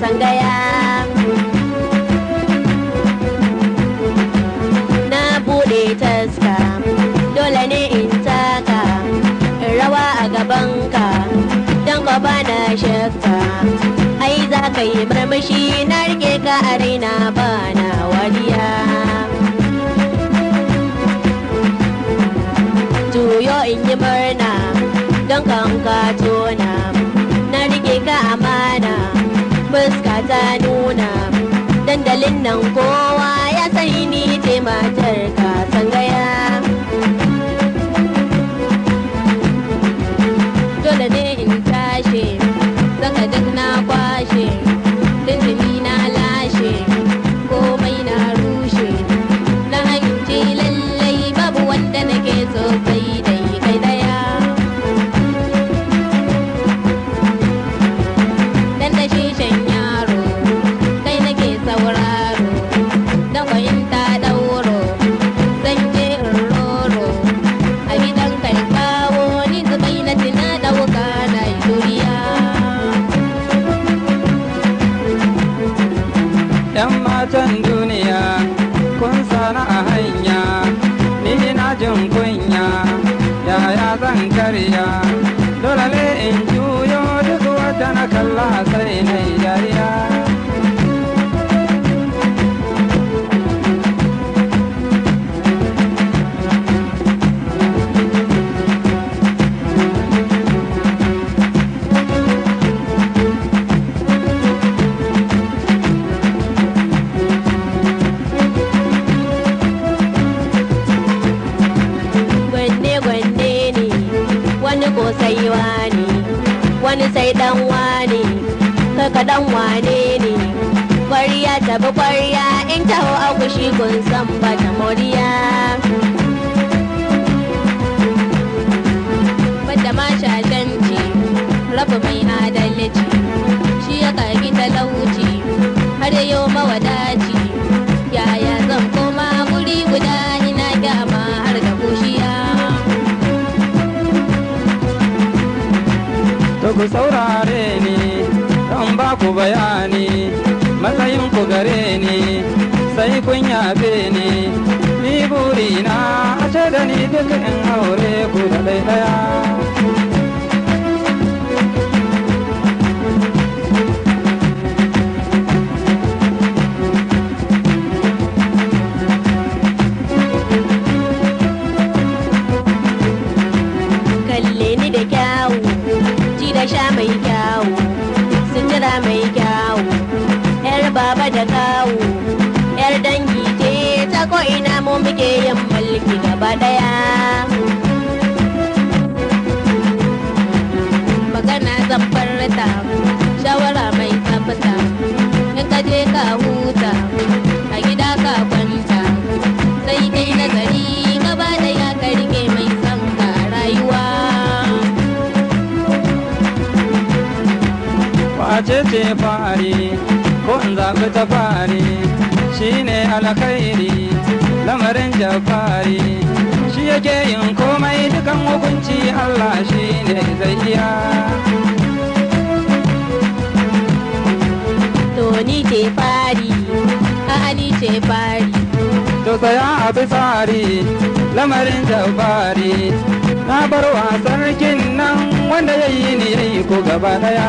sangaya. Na buɗe taska, dole ne in taka, in rawa a gabanka, don ka bana shakka. Ai za ka yi murmushi na rike ka a raina bana wariya. Juyo in yi murna don kan ka tona, na rike ka amana, fuska ta nuna. Dandalin nan kowa ya sani ni ce matar ka sangaya. Dole ne in tashi, saka duk na kwashe, tuntuni na lashe, komai na rushe. Na amince lallai babu wanda nake so sai dai kai daya. Dan da shishan yaro, kai nake sauraro, dan kwayin ta dauro, zan je in roro. A gidan kai kawo ni zubai na tina dauka na yi duriya. ‘Yan matan duniya kun sana a hanya, ni na jin kunya, yaya zan karya? Dole ne in juyo duk wata na kalla sai na yi dariya. Gwanne gwanne ne, wani ko sai wani, wani sai dan wani, kaka dan wane ne. Kwariya tabi kwariya in taho akushi kun san bata moriya. Banda ma shashanci, rabu mai adalci, shi ya karbi talauci, har yayo mawadaci. Yaya zan koma guri guda ina kyama har da kushiya. To ku saurare ni, zan ba ku bayani, matsayin ku gare ni, sai kun yabe ni. Ni burina a ce da ni duk in aure ku da ɗaya. Kalle ni da kyawu, ci da sha mai kyawu, sutura mai kyawu, yar baba da kawu, yar dangi ce ta ko'ina mu muke yin mulki gaba daya. Magana zan farta, shawara mai tsafta, in ka je ka huta, a gida ka kwanta, sai kai nazari gaba da ya ka rike mai son ka rayuwa. Wace ce fari, ko in zaɓi ta fari, shi ne alkhairi, lamarin jafari. Shi yake yin komai dukan hukunci Allah shi ne zai iya. To ni ce fari, A'a ni ce fari. To saya a bi tsari, lamarin jafari. Na bar wa sarkin nan wanda ya yi ni ya yi ko gaba daya.